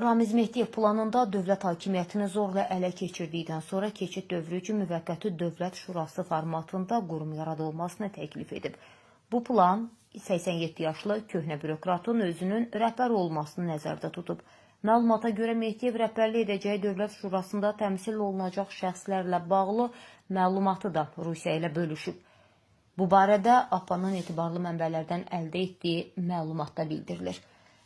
Ramiz Mehdiyev planında dövlət hakimiyyətini zorla ələ keçirdikdən sonra keçid dövrü üçün müvəqqəti Dövlət Şurası formatında qurum yaradılmasını təklif edib. Bu plan 87 yaşlı köhnə bürokratın özünün rəhbər olmasını nəzərdə tutub. Məlumata görə Mehdiyev rəhbərlik edəcəyi Dövlət Şurasında təmsil olunacaq şəxslərlə bağlı məlumatı da Rusiya ilə bölüşüb. Bu barədə APA-nın etibarlı mənbələrdən əldə etdiyi məlumatda bildirilir.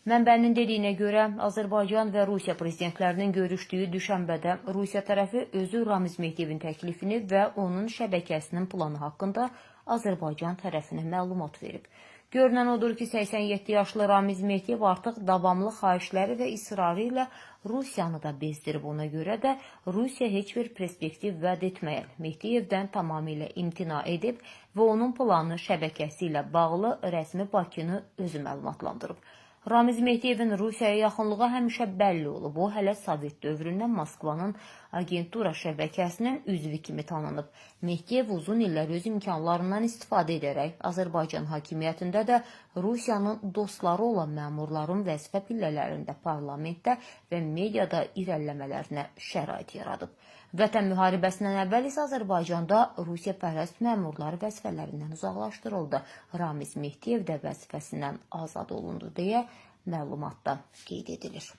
Mənbənin dediyinə görə Azərbaycan və Rusiya prezidentlərinin görüşdüyü düşənbədə Rusiya tərəfi özü Ramiz Mehdiyevin təklifini və onun şəbəkəsinin planı haqqında Azərbaycan tərəfinə məlumat verib. Görünən odur ki, 87 yaşlı Ramiz Mehdiyev artıq davamlı xahişləri və israrı ilə Rusiyanı da bezdirib. Ona görə də Rusiya heç bir perspektiv vəd etməyən Mehdiyevdən tamamilə imtina edib və onun planı, şəbəkəsi ilə bağlı rəsmi Bakını özü məlumatlandırıb. Ramiz Mehdiyevin Rusiyaya yaxınlığı həmişə bəlli olub. O hələ Sovet dövründən Moskvanın agentura şəbəkəsinin üzvü kimi tanınıb. Mehdiyev uzun illər öz imkanlarından istifadə edərək Azərbaycan hakimiyyətində də Rusiyanın dostları olan məmurların vəzifə pillələrində, parlamentdə və mediada irəliləmələrinə şərait yaradıb. Vətən müharibəsindən əvvəl isə Azərbaycanda Rusiyapərəst məmurlar vəzifələrindən uzaqlaşdırıldı. Ramiz Mehdiyev də vəzifəsindən azad olundu deyə məlumatda qeyd edilir.